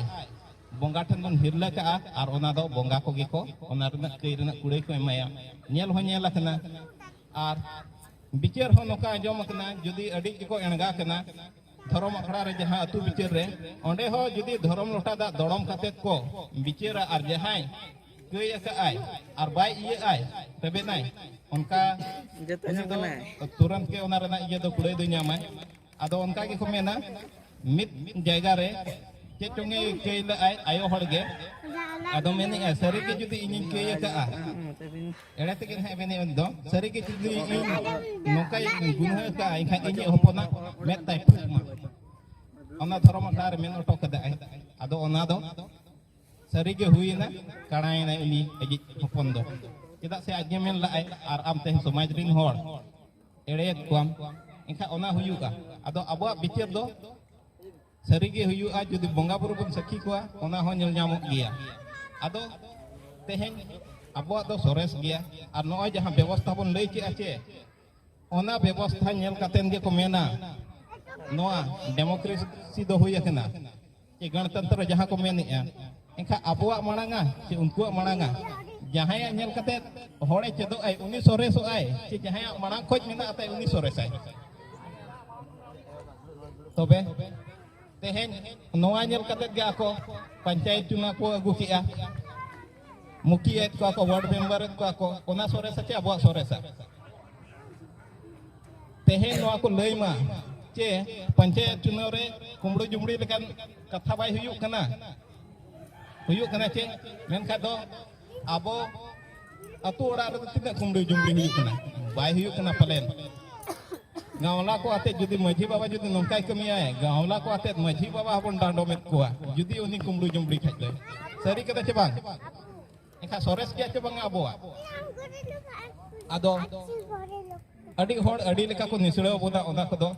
ᱵᱚᱸᱜᱟ ᱴᱷᱮᱱ ᱵᱚᱱ ᱦᱤᱨᱞᱟᱹ ᱠᱟᱜᱼᱟ, ᱟᱨ ᱚᱱᱟ ᱫᱚ ᱵᱚᱸᱜᱟ ᱠᱚᱜᱮ ᱠᱚ ᱚᱱᱟ ᱨᱮᱱᱟᱜ ᱠᱟᱹᱭ ᱨᱮᱱᱟᱜ ᱠᱩᱲᱟᱹᱭ ᱠᱚ ᱮᱢᱟᱭᱟ᱾ ᱧᱮᱞ ᱦᱚᱸ ᱧᱮᱞ ᱟᱠᱟᱱᱟ᱾ ᱟᱨ ᱵᱤᱪᱟᱹᱨ ᱦᱚᱸ ᱱᱚᱝᱠᱟ ᱟᱸᱡᱚᱢ ᱟᱠᱟᱱᱟ, ᱡᱩᱫᱤ ᱟᱹᱰᱤ ᱜᱮᱠᱚ ᱮᱬᱜᱟ ᱠᱟᱱᱟ, ᱫᱷᱚᱨᱚᱢ ᱟᱠᱷᱲᱟ ᱨᱮ ᱡᱟᱦᱟᱸ ᱟᱹᱛᱩ ᱵᱤᱪᱟᱹᱨ ᱨᱮ, ᱚᱸᱰᱮ ᱦᱚᱸ ᱡᱩᱫᱤ ᱫᱷᱚᱨᱚᱢ ᱞᱚᱴᱟ ᱫᱟᱜ ᱫᱚᱲᱚᱢ ᱠᱟᱛᱮ ᱠᱚ ᱵᱤᱪᱟᱹᱨᱟ ᱟᱨ ᱡᱟᱦᱟᱸᱭ ᱠᱟᱹᱭ ᱟᱠᱟᱫ ᱟᱭ ᱟᱨ ᱵᱟᱭ ᱤᱭᱟᱹᱜ ᱟᱭ, ᱨᱮᱵᱮᱱᱟᱭ, ᱚᱱᱠᱟ ᱡᱚᱛᱚ ᱩᱱᱤ ᱧᱟᱢ ᱫᱚ ᱠᱟᱱᱟᱭ᱾ ᱛᱩᱨᱟᱱᱛ ᱜᱮ ᱚᱱᱟ ᱨᱮᱱᱟᱜ ᱤᱭᱟᱹ ᱫᱚ ᱠᱩᱲᱟᱹᱭ ᱫᱚᱭ ᱧᱟᱢᱟᱭ᱾ ᱟᱫᱚ ᱚᱱᱠᱟ ᱜᱮᱠᱚ ᱢᱮᱱᱟ, ᱢᱤᱫ ᱡᱟᱭᱜᱟ ᱨᱮ ᱪᱮᱫ ᱪᱚᱝ ᱮ ᱠᱟᱹᱭ ᱞᱮᱫᱟᱭ ᱟᱭᱳ ᱦᱚᱲ ᱜᱮ, ᱟᱫᱚ ᱢᱮᱱᱮᱫᱼᱟ, ᱥᱟᱹᱨᱤᱜᱮ ᱡᱩᱫᱤ ᱤᱧᱤᱧ ᱠᱟᱹᱭ ᱟᱠᱟᱜᱼᱟ, ᱮᱲᱮ ᱛᱮᱜᱮ ᱱᱟᱦᱟᱜ ᱢᱮᱱᱮᱫ ᱩᱱᱤ ᱫᱚ, ᱥᱟᱹᱨᱤᱜᱮ ᱡᱩᱫᱤ ᱤᱧ ᱱᱚᱝᱠᱟᱧ ᱜᱩᱱᱦᱟᱹ ᱟᱠᱟᱜᱼᱟ, ᱮᱱᱠᱷᱟᱱ ᱤᱧᱤᱡ ᱦᱚᱯᱚᱱᱟᱜ ᱢᱮᱫ ᱛᱟᱭ ᱯᱷᱩᱴ ᱢᱟ᱾ ᱚᱱᱟ ᱫᱷᱚᱨᱚᱢ ᱟᱠᱷᱲᱟ ᱨᱮ ᱢᱮᱱ ᱦᱚᱴᱚ ᱠᱟᱫᱟᱭ᱾ ᱟᱫᱚ ᱚᱱᱟ ᱫᱚ ᱥᱟᱹᱨᱤᱜᱮ ᱦᱩᱭᱮᱱᱟ, ᱠᱟᱬᱟᱭᱮᱱᱟᱭ ᱩᱱᱤ ᱟᱡᱤᱡ ᱦᱚᱯᱚᱱ ᱫᱚ᱾ ᱪᱮᱫᱟᱜ ᱥᱮ ᱟᱡ ᱜᱮ ᱢᱮᱱ ᱞᱟᱜᱼᱟᱭ, ᱟᱨ ᱟᱢ ᱛᱮᱦᱮᱧ ᱥᱚᱢᱟᱡᱽ ᱨᱤᱱ ᱦᱚᱲ ᱮᱲᱮᱭᱮᱫ ᱠᱚᱣᱟᱢ, ᱮᱱᱠᱷᱟᱱ ᱚᱱᱟ ᱦᱩᱭᱩᱜᱼᱟ᱾ ᱟᱫᱚ ᱟᱵᱚᱣᱟᱜ ᱵᱤᱪᱟᱹᱨ ᱫᱚ ᱥᱟᱹᱨᱤᱜᱮ ᱦᱩᱭᱩᱜᱼᱟ, ᱡᱩᱫᱤ ᱵᱚᱸᱜᱟ ᱵᱩᱨᱩ ᱵᱚᱱ ᱥᱟᱹᱠᱷᱤ ᱠᱚᱣᱟ, ᱚᱱᱟ ᱦᱚᱸ ᱧᱮᱞ ᱧᱟᱢᱚᱜ ᱜᱮᱭᱟ᱾ ᱟᱫᱚ ᱛᱮᱦᱮᱧ ᱟᱵᱚᱣᱟᱜ ᱫᱚ ᱥᱚᱨᱮᱥ ᱜᱮᱭᱟ᱾ ᱟᱨ ᱱᱚᱜᱼᱚᱭ ᱡᱟᱦᱟᱸ ᱵᱮᱵᱚᱥᱛᱷᱟ ᱵᱚᱱ ᱞᱟᱹᱭ ᱠᱮᱜᱼᱟ ᱪᱮ, ᱚᱱᱟ ᱵᱮᱵᱚᱥᱛᱷᱟ ᱧᱮᱞ ᱠᱟᱛᱮᱱ ᱜᱮᱠᱚ ᱢᱮᱱᱟ, ᱱᱚᱣᱟ ᱰᱮᱢᱳᱠᱨᱮᱥᱤ ᱫᱚ ᱦᱩᱭ ᱟᱠᱟᱱᱟ, ᱪᱮ ᱜᱚᱱᱛᱚᱱᱛᱨᱚ ᱡᱟᱦᱟᱸ ᱠᱚ ᱢᱮᱱᱮᱜᱼᱟ᱾ ᱮᱱᱠᱷᱟᱱ ᱟᱵᱚᱣᱟᱜ ᱢᱟᱲᱟᱝᱟ ᱪᱮ ᱩᱱᱠᱩᱣᱟᱜ ᱢᱟᱲᱟᱝᱟ? ᱡᱟᱦᱟᱸᱭᱟᱜ ᱧᱮᱞ ᱠᱟᱛᱮ ᱦᱚᱲᱮ ᱪᱮᱫᱚᱜ ᱟᱭ, ᱩᱱᱤ ᱥᱚᱨᱮᱥᱚᱜ ᱟᱭ, ᱪᱮ ᱡᱟᱦᱟᱸᱭᱟᱜ ᱢᱟᱲᱟᱝ ᱠᱷᱚᱡ ᱢᱮᱱᱟᱜ ᱛᱟᱭ, ᱩᱱᱤ ᱥᱚᱨᱮᱥᱟᱭ? ᱛᱚᱵᱮ ᱛᱮᱦᱮᱧ ᱱᱚᱣᱟ ᱧᱮᱞ ᱠᱟᱛᱮ ᱜᱮ ᱟᱠᱚ ᱯᱚᱧᱪᱟᱭᱮᱛ ᱪᱩᱱᱟ ᱠᱚ ᱟᱹᱜᱩ ᱠᱮᱜᱼᱟ, ᱢᱩᱠᱷᱤᱭᱟᱹ ᱮᱫ ᱠᱚᱣᱟ ᱠᱚ, ᱣᱟᱨᱰ ᱢᱮᱢᱵᱟᱨ ᱮᱫ ᱠᱚᱣᱟ ᱠᱚ, ᱚᱱᱟ ᱥᱚᱨᱮᱥᱟ ᱪᱮ ᱟᱵᱚᱣᱟᱜ ᱥᱚᱨᱮᱥᱟ? ᱛᱮᱦᱮᱧ ᱱᱚᱣᱟ ᱠᱚ ᱞᱟᱹᱭ ᱢᱟ ᱪᱮ ᱯᱚᱧᱪᱟᱭᱮᱛ ᱪᱩᱱᱟᱹᱣ ᱨᱮ ᱠᱩᱢᱵᱽᱲᱩ ᱡᱩᱢᱲᱤ ᱞᱮᱠᱟᱱ ᱠᱟᱛᱷᱟ ᱵᱟᱭ ᱦᱩᱭᱩᱜ ᱠᱟᱱᱟ? ᱦᱩᱭᱩᱜ ᱠᱟᱱᱟ ᱪᱮ? ᱢᱮᱱᱠᱷᱟᱱ ᱫᱚ ᱟᱵᱚ ᱟᱹᱛᱩ ᱚᱲᱟᱜ ᱨᱮᱫᱚ ᱛᱤᱱᱟᱹᱜ ᱠᱩᱢᱵᱽᱲᱩ ᱡᱩᱢᱲᱤ ᱦᱩᱭᱩᱜ ᱠᱟᱱᱟ? ᱵᱟᱭ ᱦᱩᱭᱩᱜ ᱠᱟᱱᱟ ᱯᱟᱞᱮᱱ᱾ ᱜᱟᱶᱞᱟ ᱠᱚ ᱟᱛᱮ ᱡᱩᱫᱤ ᱢᱟᱹᱡᱷᱤ ᱵᱟᱵᱟ ᱡᱩᱫᱤ ᱱᱚᱝᱠᱟᱭ ᱠᱟᱹᱢᱤᱭᱟᱭ, ᱜᱟᱶᱞᱟ ᱠᱚ ᱟᱛᱮ ᱢᱟᱹᱡᱷᱤ ᱵᱟᱵᱟ ᱦᱚᱸᱵᱚᱱ ᱰᱟᱸᱰᱚᱢᱮᱫ ᱠᱚᱣᱟ, ᱡᱩᱫᱤ ᱩᱱᱤ ᱠᱩᱢᱵᱽᱲᱩ ᱡᱩᱢᱲᱤ ᱠᱷᱟᱡ ᱫᱚ᱾ ᱥᱟᱹᱨᱤ ᱠᱟᱛᱷᱟ ᱪᱮ ᱵᱟᱝ? ᱮᱱᱠᱷᱟᱱ ᱥᱚᱨᱮᱥ ᱜᱮᱭᱟ ᱪᱮ ᱵᱟᱝᱟ ᱟᱵᱚᱣᱟᱜ? ᱟᱫᱚ ᱟᱹᱰᱤ ᱦᱚᱲ ᱟᱹᱰᱤ ᱞᱮᱠᱟ ᱠᱚ ᱱᱤᱥᱲᱟᱹᱣ ᱵᱚᱱᱟ, ᱚᱱᱟ ᱠᱚᱫᱚ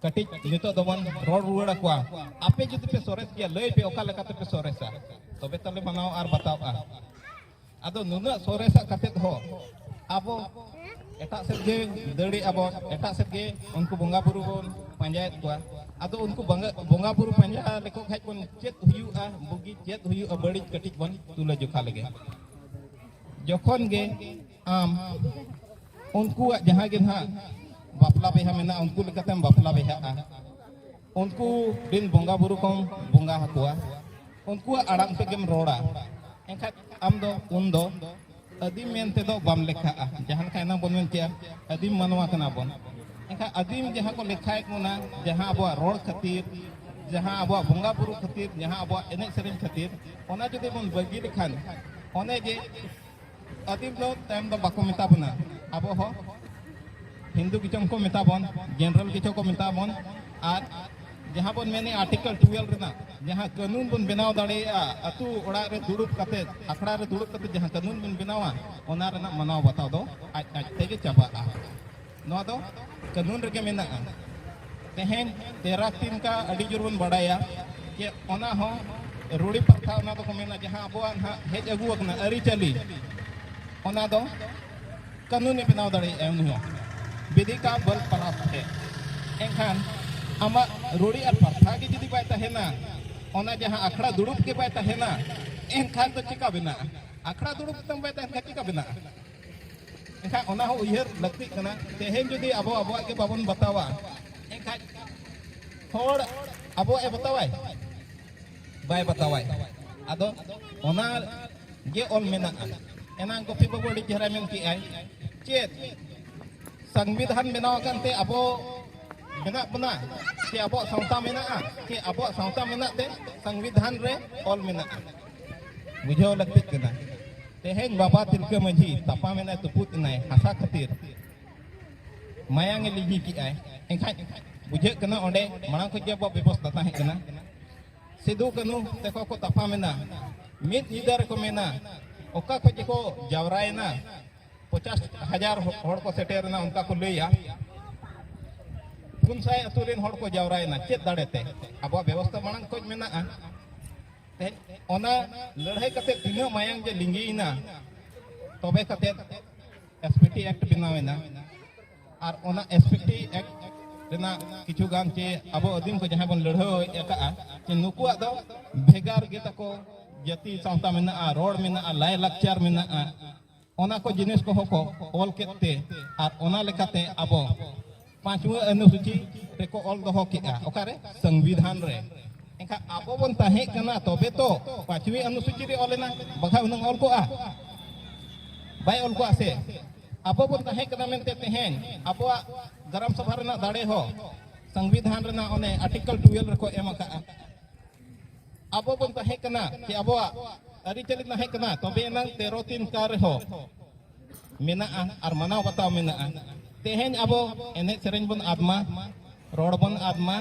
ᱠᱟᱹᱴᱤᱡ ᱱᱤᱛᱚᱜ ᱫᱚᱵᱚᱱ ᱨᱚᱲ ᱨᱩᱣᱟᱹᱲ ᱟᱠᱚᱣᱟ᱾ ᱟᱯᱮ ᱡᱩᱫᱤ ᱯᱮ ᱥᱚᱨᱮᱥ ᱜᱮᱭᱟ, ᱞᱟᱹᱭ ᱯᱮ ᱚᱠᱟ ᱞᱮᱠᱟ ᱛᱮᱯᱮ ᱥᱚᱨᱮᱥᱟ, ᱛᱚᱵᱮ ᱛᱟᱞᱮ ᱢᱟᱱᱟᱣ ᱟᱨ ᱵᱟᱛᱟᱣᱼᱟ᱾ ᱟᱫᱚ ᱱᱩᱱᱟᱹᱜ ᱥᱚᱨᱮᱥᱟᱜ ᱠᱟᱛᱮᱫ ᱦᱚᱸ ᱟᱵᱚ ᱮᱴᱟᱜ ᱥᱮᱫ ᱜᱮ ᱫᱟᱹᱲᱮᱜᱼᱟ ᱵᱚᱱ, ᱮᱴᱟᱜ ᱥᱮᱫ ᱜᱮ ᱩᱱᱠᱩ ᱵᱚᱸᱜᱟ ᱵᱩᱨᱩ ᱵᱚᱱ ᱯᱟᱸᱡᱟᱭᱮᱫ ᱠᱚᱣᱟ᱾ ᱟᱫᱚ ᱩᱱᱠᱩ ᱵᱚᱸᱜᱟ, ᱵᱚᱸᱜᱟ ᱵᱩᱨᱩ ᱯᱟᱸᱡᱟ ᱞᱮᱠᱚ ᱠᱷᱟᱡ ᱵᱚᱱ ᱪᱮᱫ ᱦᱩᱭᱩᱜᱼᱟ ᱵᱩᱜᱤ, ᱪᱮᱫ ᱦᱩᱭᱩᱜᱼᱟ ᱵᱟᱹᱲᱤᱡ, ᱠᱟᱹᱴᱤᱡ ᱵᱚᱱ ᱛᱩᱞᱟᱹ ᱡᱚᱠᱷᱟ ᱞᱮᱜᱮ᱾ ᱡᱚᱠᱷᱚᱱ ᱜᱮ ᱟᱢ ᱩᱱᱠᱩᱣᱟᱜ ᱡᱟᱦᱟᱸ ᱜᱮ ᱱᱟᱦᱟᱜ ᱵᱟᱯᱞᱟ ᱵᱤᱦᱟ ᱢᱮᱱᱟᱜᱼᱟ, ᱩᱱᱠᱩ ᱞᱮᱠᱟᱛᱮᱢ ᱵᱟᱯᱞᱟ ᱵᱤᱦᱟᱜᱼᱟ, ᱩᱱᱠᱩ ᱨᱤᱱ ᱵᱚᱸᱜᱟ ᱵᱩᱨᱩ ᱠᱚᱢ ᱵᱚᱸᱜᱟ ᱟᱠᱚᱣᱟ, ᱩᱱᱠᱩᱣᱟᱜ ᱟᱲᱟᱝ ᱛᱮᱜᱮᱢ ᱨᱚᱲᱟ, ᱮᱱᱠᱷᱟᱱ ᱟᱢ ᱫᱚ ᱩᱱ ᱫᱚ ᱟᱹᱫᱤᱢ ᱢᱮᱱ ᱛᱮᱫᱚ ᱵᱟᱢ ᱞᱮᱠᱷᱟᱜᱼᱟ᱾ ᱡᱟᱦᱟᱸ ᱞᱮᱠᱟ ᱮᱱᱟᱝ ᱵᱚᱱ ᱢᱮᱱ ᱠᱮᱜᱼᱟ, ᱟᱹᱫᱤᱢ ᱢᱟᱱᱣᱟ ᱠᱟᱱᱟ ᱵᱚᱱ᱾ ᱮᱱᱠᱷᱟᱱ ᱟᱹᱫᱤᱢ ᱡᱟᱦᱟᱸ ᱠᱚ ᱞᱮᱠᱷᱟᱭᱮᱫ ᱵᱚᱱᱟ, ᱡᱟᱦᱟᱸ ᱟᱵᱚᱣᱟᱜ ᱨᱚᱲ ᱠᱷᱟᱹᱛᱤᱨ, ᱡᱟᱦᱟᱸ ᱟᱵᱚᱣᱟᱜ ᱵᱚᱸᱜᱟ ᱵᱩᱨᱩ ᱠᱷᱟᱹᱛᱤᱨ, ᱡᱟᱦᱟᱸ ᱟᱵᱚᱣᱟᱜ ᱮᱱᱮᱡ ᱥᱮᱨᱮᱧ ᱠᱷᱟᱹᱛᱤᱨ, ᱚᱱᱟ ᱡᱩᱫᱤ ᱵᱚᱱ ᱵᱟᱹᱜᱤ ᱞᱮᱠᱷᱟᱱ, ᱚᱱᱮ ᱡᱮ ᱟᱹᱫᱤᱢ ᱫᱚ ᱛᱟᱭᱚᱢ ᱫᱚ ᱵᱟᱠᱚ ᱢᱮᱛᱟ ᱵᱚᱱᱟ, ᱟᱵᱚ ᱦᱚᱸ ᱦᱤᱱᱫᱩ ᱜᱮᱪᱚᱝ ᱠᱚ ᱢᱮᱛᱟ ᱵᱚᱱ, ᱡᱮᱱᱟᱨᱮᱞ ᱜᱮᱪᱚ ᱠᱚ ᱢᱮᱛᱟ ᱵᱚᱱ, ᱟᱨ ᱡᱟᱦᱟᱸ ᱵᱚᱱ ᱢᱮᱱᱮᱫ ᱟᱨᱴᱤᱠᱮᱞ ᱴᱩᱭᱮᱞᱵᱷ ᱨᱮᱱᱟᱜ ᱡᱟᱦᱟᱸ ᱠᱟᱹᱱᱩᱱ ᱵᱚᱱ ᱵᱮᱱᱟᱣ ᱫᱟᱲᱮᱭᱟᱜᱼᱟ, ᱟᱹᱛᱩ ᱚᱲᱟᱜ ᱨᱮ ᱫᱩᱲᱩᱵ ᱠᱟᱛᱮ, ᱟᱠᱷᱲᱟ ᱨᱮ ᱫᱩᱲᱩᱵ ᱠᱟᱛᱮ ᱡᱟᱦᱟᱸ ᱠᱟᱹᱱᱩᱱ ᱵᱚᱱ ᱵᱮᱱᱟᱣᱟ, ᱚᱱᱟ ᱨᱮᱱᱟᱜ ᱢᱟᱱᱟᱣ ᱵᱟᱛᱟᱣ ᱫᱚ ᱟᱡ ᱟᱡ ᱛᱮᱜᱮ ᱪᱟᱵᱟᱜᱼᱟ᱾ ᱱᱚᱣᱟ ᱫᱚ ᱠᱟᱹᱱᱩᱱ ᱨᱮᱜᱮ ᱢᱮᱱᱟᱜᱼᱟ᱾ ᱛᱮᱦᱮᱧ ᱛᱮᱨᱟᱠ ᱛᱤᱱᱠᱟ ᱟᱹᱰᱤ ᱡᱳᱨ ᱵᱚᱱ ᱵᱟᱲᱟᱭᱟ ᱡᱮ ᱚᱱᱟ ᱦᱚᱸ ᱨᱩᱲᱤ ᱯᱨᱚᱛᱷᱟ, ᱚᱱᱟ ᱫᱚᱠᱚ ᱢᱮᱱᱟ ᱡᱟᱦᱟᱸ ᱟᱵᱚᱣᱟᱜ ᱱᱟᱦᱟᱜ ᱦᱮᱡ ᱟᱹᱜᱩ ᱟᱠᱟᱱᱟ ᱟᱹᱨᱤᱪᱟᱹᱞᱤ, ᱚᱱᱟ ᱫᱚ ᱠᱟᱹᱱᱩᱱᱮ ᱵᱮᱱᱟᱣ ᱫᱟᱲᱮᱭᱟᱜᱼᱟ ᱩᱱᱤ ᱦᱚᱸ, ᱵᱤᱫᱷᱤ ᱠᱟ ᱵᱚᱞ ᱯᱨᱟᱯᱛ ᱦᱮ᱾ ᱮᱱᱠᱷᱟᱱ ᱟᱢᱟᱜ ᱨᱩᱲᱤ ᱟᱨ ᱯᱨᱚᱛᱷᱟ ᱜᱮ ᱡᱩᱫᱤ ᱵᱟᱭ ᱛᱟᱦᱮᱱᱟ, ᱚᱱᱟ ᱡᱟᱦᱟᱸ ᱟᱠᱷᱲᱟ ᱫᱩᱲᱩᱵ ᱜᱮ ᱵᱟᱭ ᱛᱟᱦᱮᱱᱟ, ᱮᱱᱠᱷᱟᱱ ᱫᱚ ᱪᱮᱠᱟ ᱵᱮᱱᱟᱜᱼᱟ? ᱟᱠᱷᱲᱟ ᱫᱩᱲᱩᱵ ᱛᱟᱢ ᱵᱟᱭ ᱛᱟᱦᱮᱱ ᱠᱷᱟᱱ ᱪᱮᱠᱟ ᱵᱮᱱᱟᱜᱼᱟ? ᱮᱱᱠᱷᱟᱱ ᱚᱱᱟ ᱦᱚᱸ ᱩᱭᱦᱟᱹᱨ ᱞᱟᱹᱠᱛᱤᱜ ᱠᱟᱱᱟ᱾ ᱛᱮᱦᱮᱧ ᱡᱩᱫᱤ ᱟᱵᱚ ᱟᱵᱚᱣᱟᱜ ᱜᱮ ᱵᱟᱵᱚᱱ ᱵᱟᱛᱟᱣᱟ, ᱮᱱᱠᱷᱟᱱ ᱦᱚᱲ ᱟᱵᱚᱣᱟᱜ ᱮ ᱵᱟᱛᱟᱣᱟᱭ? ᱵᱟᱭ ᱵᱟᱛᱟᱣᱟᱭ᱾ ᱟᱫᱚ ᱚᱱᱟ ᱜᱮ ᱚᱞ ᱢᱮᱱᱟᱜᱼᱟ᱾ ᱮᱱᱟᱝ ᱜᱚᱯᱤ ᱵᱟᱹᱵᱩ ᱟᱹᱰᱤ ᱪᱮᱦᱨᱟᱭ ᱢᱮᱱ ᱠᱮᱜᱼᱟᱭ, ᱪᱮᱫ ᱥᱚᱝᱵᱤᱫᱷᱟᱱ ᱵᱮᱱᱟᱣ ᱟᱠᱟᱱ ᱛᱮ ᱟᱵᱚ ᱢᱮᱱᱟᱜ ᱵᱚᱱᱟ, ᱥᱮ ᱟᱵᱚᱣᱟᱜ ᱥᱟᱶᱛᱟ ᱢᱮᱱᱟᱜᱼᱟ, ᱥᱮ ᱟᱵᱚᱣᱟᱜ ᱥᱟᱶᱛᱟ ᱢᱮᱱᱟᱜ ᱛᱮ ᱥᱚᱝᱵᱤᱫᱷᱟᱱ ᱨᱮ ᱚᱞ ᱢᱮᱱᱟᱜᱼᱟ? ᱵᱩᱡᱷᱟᱹᱣ ᱞᱟᱹᱠᱛᱤᱜ ᱠᱟᱱᱟ᱾ ᱛᱮᱦᱮᱧ ᱵᱟᱵᱟ ᱛᱤᱞᱠᱟᱹ ᱢᱟᱹᱡᱷᱤ ᱛᱟᱯᱟᱢ ᱮᱱᱟᱭ, ᱛᱩᱯᱩᱫ ᱮᱱᱟᱭ ᱦᱟᱥᱟ ᱠᱷᱟᱹᱛᱤᱨ, ᱢᱟᱭᱟᱝ ᱮ ᱞᱤᱸᱡᱤ ᱠᱮᱜᱼᱟᱭ, ᱮᱱᱠᱷᱟᱱ ᱵᱩᱡᱷᱟᱹᱜ ᱠᱟᱱᱟ ᱚᱸᱰᱮ ᱢᱟᱲᱟᱝ ᱠᱷᱚᱱ ᱜᱮ ᱟᱵᱚᱣᱟᱜ ᱵᱮᱵᱚᱥᱛᱷᱟ ᱛᱟᱦᱮᱸ ᱠᱟᱱᱟ᱾ ᱥᱤᱫᱩ ᱠᱟᱹᱱᱦᱩ ᱛᱟᱠᱚ ᱠᱚ ᱛᱟᱯᱟᱢ ᱮᱱᱟ, ᱢᱤᱫ ᱧᱤᱫᱟᱹ ᱨᱮᱠᱚ ᱢᱮᱱᱟ, ᱚᱠᱟ ᱠᱷᱚᱱ ᱜᱮᱠᱚ ᱡᱟᱣᱨᱟᱭᱮᱱᱟ, ᱯᱚᱪᱟᱥ ᱦᱟᱡᱟᱨ ᱦᱚᱲ ᱠᱚ ᱥᱮᱴᱮᱨ ᱮᱱᱟ, ᱚᱱᱠᱟ ᱠᱚ ᱞᱟᱹᱭᱟ᱾ ᱯᱩᱱ ᱥᱟᱭ ᱟᱹᱛᱩ ᱨᱮᱱ ᱦᱚᱲ ᱠᱚ ᱡᱟᱣᱨᱟᱭᱮᱱᱟ᱾ ᱪᱮᱫ ᱫᱟᱲᱮ ᱛᱮ? ᱟᱵᱚᱣᱟᱜ ᱵᱮᱵᱚᱥᱛᱷᱟ ᱢᱟᱲᱟᱝ ᱠᱷᱚᱱ ᱢᱮᱱᱟᱜᱼᱟ᱾ ᱛᱮᱦᱮᱧ ᱚᱱᱟ ᱞᱟᱹᱲᱦᱟᱹᱭ ᱠᱟᱛᱮ ᱛᱤᱱᱟᱹᱜ ᱢᱟᱭᱟᱝ ᱡᱮ ᱞᱤᱸᱜᱤᱭᱮᱱᱟ, ᱛᱚᱵᱮ ᱠᱟᱛᱮ ᱮᱥ ᱯᱤ ᱴᱤ ᱮᱠᱴ ᱵᱮᱱᱟᱣ ᱮᱱᱟ᱾ ᱟᱨ ᱚᱱᱟ ᱮᱥ ᱯᱤ ᱴᱤ ᱮᱠᱴ ᱨᱮᱱᱟᱜ ᱠᱤᱪᱷᱩ ᱜᱟᱱ ᱪᱮ ᱟᱵᱚ ᱟᱹᱫᱤᱢ ᱠᱚ ᱡᱟᱦᱟᱸᱭ ᱵᱚᱱ ᱞᱟᱹᱲᱦᱟᱹᱭ ᱟᱠᱟᱫᱼᱟ, ᱡᱮ ᱱᱩᱠᱩᱣᱟᱜ ᱫᱚ ᱵᱷᱮᱜᱟᱨ ᱜᱮ ᱛᱟᱠᱚ ᱡᱟᱹᱛᱤ ᱥᱟᱶᱛᱟ ᱢᱮᱱᱟᱜᱼᱟ, ᱨᱚᱲ ᱢᱮᱱᱟᱜᱼᱟ, ᱞᱟᱭᱼᱞᱟᱠᱪᱟᱨ ᱢᱮᱱᱟᱜᱼᱟ, ᱚᱱᱟ ᱠᱚ ᱡᱤᱱᱤᱥ ᱠᱚᱦᱚᱸ ᱠᱚ ᱚᱞ ᱠᱮᱫ ᱛᱮ, ᱟᱨ ᱚᱱᱟ ᱞᱮᱠᱟᱛᱮ ᱟᱵᱚ ᱯᱟᱸᱪᱣᱟᱹ ᱚᱱᱩᱥᱩᱪᱤ ᱨᱮᱠᱚ ᱚᱞ ᱫᱚᱦᱚ ᱠᱮᱫᱼᱟ᱾ ᱚᱠᱟᱨᱮ? ᱥᱚᱝᱵᱤᱫᱷᱟᱱ ᱨᱮ᱾ ᱮᱱᱠᱷᱟᱱ ᱟᱵᱚ ᱵᱚᱱ ᱛᱟᱦᱮᱸ ᱠᱟᱱᱟ, ᱛᱚᱵᱮ ᱛᱚ ᱯᱟᱸᱪᱣᱤ ᱚᱱᱩᱥᱩᱪᱤ ᱨᱮ ᱚᱞ ᱮᱱᱟ, ᱵᱟᱠᱷᱟᱡ ᱦᱩᱱᱟᱹᱝ ᱚᱞ ᱠᱚᱜᱼᱟ? ᱵᱟᱭ ᱚᱞ ᱠᱚᱜᱼᱟ ᱥᱮ? ᱟᱵᱚ ᱵᱚᱱ ᱛᱟᱦᱮᱸ ᱠᱟᱱᱟ ᱢᱮᱱᱛᱮ ᱛᱮᱦᱮᱧ ᱟᱵᱚᱣᱟᱜ ᱜᱨᱟᱢ ᱥᱚᱵᱷᱟ ᱨᱮᱱᱟᱜ ᱫᱟᱲᱮ ᱦᱚᱸ ᱥᱚᱝᱵᱤᱫᱷᱟᱱ ᱨᱮᱱᱟᱜ ᱚᱱᱮ ᱟᱨᱴᱤᱠᱮᱞ ᱴᱩᱭᱮᱞᱵᱷ ᱨᱮᱠᱚ ᱮᱢ ᱟᱠᱟᱫᱼᱟ᱾ ᱟᱵᱚ ᱵᱚᱱ ᱛᱟᱦᱮᱸ ᱠᱟᱱᱟ, ᱪᱮ ᱟᱵᱚᱣᱟᱜ ᱟᱹᱨᱤᱪᱟᱹᱞᱤ ᱛᱟᱦᱮᱸ ᱠᱟᱱᱟ, ᱛᱚᱵᱮ ᱮᱱᱟᱝ ᱛᱮᱨᱚ ᱛᱤᱱ ᱠᱟ ᱨᱮᱦᱚᱸ ᱢᱮᱱᱟᱜᱼᱟ ᱟᱨ ᱢᱟᱱᱟᱣ ᱵᱟᱛᱟᱣ ᱢᱮᱱᱟᱜᱼᱟ᱾ ᱛᱮᱦᱮᱧ ᱟᱵᱚ ᱮᱱᱮᱡ ᱥᱮᱨᱮᱧ ᱵᱚᱱ ᱟᱫ ᱢᱟ, ᱨᱚᱲ ᱵᱚᱱ ᱟᱫ ᱢᱟ,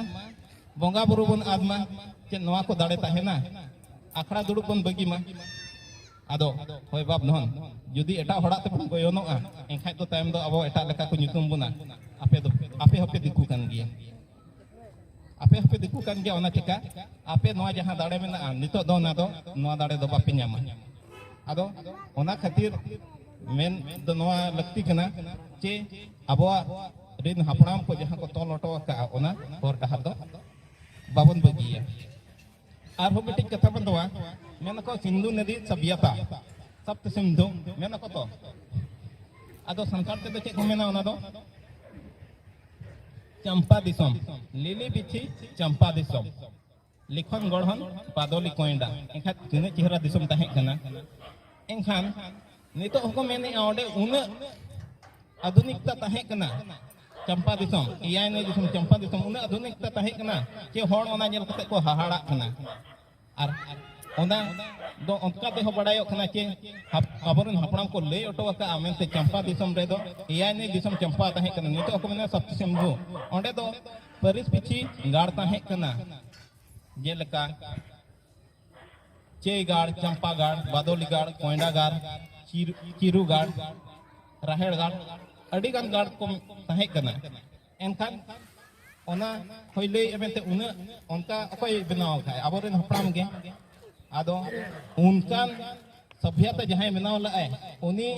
ᱵᱚᱸᱜᱟ ᱵᱩᱨᱩ ᱵᱚᱱ ᱟᱫ ᱢᱟ, ᱪᱮᱫ ᱱᱚᱣᱟ ᱠᱚ ᱫᱟᱲᱮ ᱛᱟᱦᱮᱱᱟ? ᱟᱠᱷᱲᱟ ᱫᱩᱲᱩᱵ ᱵᱚᱱ ᱵᱟᱹᱜᱤ ᱢᱟ᱾ ᱟᱫᱚ ᱦᱳᱭ ᱵᱟᱯ ᱫᱷᱚᱱ, ᱡᱩᱫᱤ ᱮᱴᱟᱜ ᱦᱚᱲᱟᱜ ᱛᱮᱵᱚᱱ ᱜᱚᱭᱚᱱᱚᱜᱼᱟ, ᱮᱱᱠᱷᱟᱡ ᱫᱚ ᱛᱟᱭᱚᱢ ᱫᱚ ᱟᱵᱚ ᱮᱴᱟᱜ ᱞᱮᱠᱟ ᱠᱚ ᱧᱩᱛᱩᱢ ᱵᱚᱱᱟ, ᱟᱯᱮ ᱫᱚ, ᱟᱯᱮ ᱦᱚᱸᱯᱮ ᱫᱤᱠᱩ ᱠᱟᱱ ᱜᱮᱭᱟ᱾ ᱟᱯᱮ ᱦᱚᱸᱯᱮ ᱫᱤᱠᱩ ᱠᱟᱱ ᱜᱮᱭᱟ, ᱚᱱᱟ ᱪᱤᱠᱟ ᱟᱯᱮ ᱱᱚᱣᱟ ᱡᱟᱦᱟᱸ ᱫᱟᱲᱮ ᱢᱮᱱᱟᱜᱼᱟ, ᱱᱤᱛᱚᱜ ᱫᱚ ᱚᱱᱟ ᱫᱚ, ᱱᱚᱣᱟ ᱫᱟᱲᱮ ᱫᱚ ᱵᱟᱯᱮ ᱧᱟᱢᱟ᱾ ᱟᱫᱚ ᱚᱱᱟ ᱠᱷᱟᱹᱛᱤᱨ ᱢᱮᱱ ᱫᱚ ᱱᱚᱣᱟ ᱞᱟᱹᱠᱛᱤ ᱠᱟᱱᱟ ᱡᱮ ᱟᱵᱚᱣᱟᱜ ᱨᱤᱱ ᱦᱟᱯᱲᱟᱢ ᱠᱚ ᱡᱟᱦᱟᱸ ᱠᱚ ᱛᱚᱞ ᱦᱚᱴᱚ ᱟᱠᱟᱫᱼᱟ, ᱚᱱᱟ ᱦᱚᱨ ᱰᱟᱦᱟᱨ ᱫᱚ ᱵᱟᱵᱚᱱ ᱵᱟᱹᱜᱤᱭᱟ᱾ ᱟᱨᱦᱚᱸ ᱢᱤᱫᱴᱤᱡ ᱠᱟᱛᱷᱟ ᱵᱚᱱ ᱫᱚᱦᱚᱭᱟ, ᱢᱮᱱᱟᱠᱚ ᱥᱤᱱᱫᱷᱩ ᱱᱚᱫᱤ ᱥᱟᱵᱷᱭᱟᱛᱟ, ᱥᱟᱯᱛ ᱥᱤᱱᱫᱷᱩ ᱢᱮᱱᱟᱠᱚ ᱛᱚ᱾ ᱟᱫᱚ ᱥᱟᱱᱛᱟᱲ ᱛᱮᱫᱚ ᱪᱮᱫ ᱠᱚ ᱢᱮᱱᱟ ᱚᱱᱟ ᱫᱚ? ᱪᱟᱢᱯᱟ ᱫᱤᱥᱚᱢ, ᱞᱤᱞᱤ ᱵᱤᱪᱷᱤ ᱪᱟᱢᱯᱟ ᱫᱤᱥᱚᱢ, ᱞᱤᱠᱷᱚᱱ ᱜᱚᱲᱦᱚᱱ ᱵᱟᱫᱚᱞᱤ ᱠᱚᱭᱰᱟ᱾ ᱮᱱᱠᱷᱟᱱ ᱛᱤᱱᱟᱹᱜ ᱪᱮᱦᱨᱟ ᱫᱤᱥᱚᱢ ᱛᱟᱦᱮᱸ ᱠᱟᱱᱟ᱾ ᱮᱱᱠᱷᱟᱱ ᱱᱤᱛᱚᱜ ᱦᱚᱸᱠᱚ ᱢᱮᱱᱮᱫᱼᱟ ᱚᱸᱰᱮ ᱩᱱᱟᱹᱜ ᱟᱫᱷᱩᱱᱤᱠᱛᱟ ᱛᱟᱦᱮᱸ ᱠᱟᱱᱟ᱾ ᱪᱟᱢᱯᱟ ᱫᱤᱥᱚᱢ, ᱮᱭᱟᱭ ᱱᱟᱹᱭ ᱫᱤᱥᱚᱢ ᱪᱟᱢᱯᱟ ᱫᱤᱥᱚᱢ, ᱩᱱᱟᱹᱜ ᱟᱫᱷᱩᱱᱤᱠᱛᱟ ᱛᱟᱦᱮᱸ ᱠᱟᱱᱟ ᱡᱮ ᱦᱚᱲ ᱚᱱᱟ ᱧᱮᱞ ᱠᱟᱛᱮ ᱠᱚ ᱦᱟᱦᱟᱲᱟᱜ ᱠᱟᱱᱟ᱾ ᱟᱨ ᱚᱱᱟ ᱫᱚ ᱚᱱᱠᱟ ᱛᱮᱦᱚᱸ ᱵᱟᱲᱟᱭᱚᱜ ᱠᱟᱱᱟ ᱡᱮ ᱦᱟᱯ-, ᱟᱵᱚᱨᱮᱱ ᱦᱟᱯᱲᱟᱢ ᱠᱚ ᱞᱟᱹᱭ ᱦᱚᱴᱚ ᱟᱠᱟᱫᱼᱟ ᱢᱮᱱᱛᱮ ᱪᱟᱢᱯᱟ ᱫᱤᱥᱚᱢ ᱨᱮᱫᱚ ᱮᱭᱟᱭ ᱱᱟᱹᱭ ᱫᱤᱥᱚᱢ ᱪᱟᱢᱯᱟ ᱛᱟᱦᱮᱸ ᱠᱟᱱᱟ, ᱱᱤᱛᱚᱜ ᱦᱚᱸᱠᱚ ᱢᱮᱱᱟ ᱥᱚᱯᱛ ᱥᱤᱝᱵᱷᱩ᱾ ᱚᱸᱰᱮ ᱫᱚ ᱯᱟᱹᱨᱤᱥ ᱯᱤᱪᱷᱤ ᱜᱟᱲ ᱛᱟᱦᱮᱸ ᱠᱟᱱᱟ, ᱡᱮᱞᱮᱠᱟ ᱪᱟᱹᱭ ᱜᱟᱲ, ᱪᱟᱢᱯᱟ ᱜᱟᱲ, ᱵᱟᱫᱚᱞᱤ ᱜᱟᱲ, ᱠᱚᱭᱰᱟ ᱜᱟᱲ, ᱪᱤᱨ-, ᱪᱤᱨᱩ ᱜᱟᱲ, ᱨᱟᱦᱮᱲ ᱜᱟᱲ, ᱟᱹᱰᱤ ᱜᱟᱱ ᱜᱟᱲ ᱠᱚ ᱛᱟᱦᱮᱸ ᱠᱟᱱᱟ᱾ ᱮᱱᱠᱷᱟᱱ ᱚᱱᱟ ᱦᱚᱭ ᱞᱟᱹᱭᱮᱫᱼᱟ ᱢᱮᱱᱛᱮ ᱩᱱᱟᱹᱜ ᱚᱱᱠᱟ ᱚᱠᱚᱭ ᱵᱮᱱᱟᱣ ᱟᱠᱟᱫ? ᱟᱵᱚᱨᱮᱱ ᱦᱟᱯᱲᱟᱢ ᱜᱮ᱾ ᱟᱫᱚ ᱚᱱᱠᱟᱱ ᱥᱚᱵᱷᱭᱟᱛᱟ ᱡᱟᱦᱟᱸᱭ ᱵᱮᱱᱟᱣ ᱞᱮᱫᱼᱟᱭ, ᱩᱱᱤ,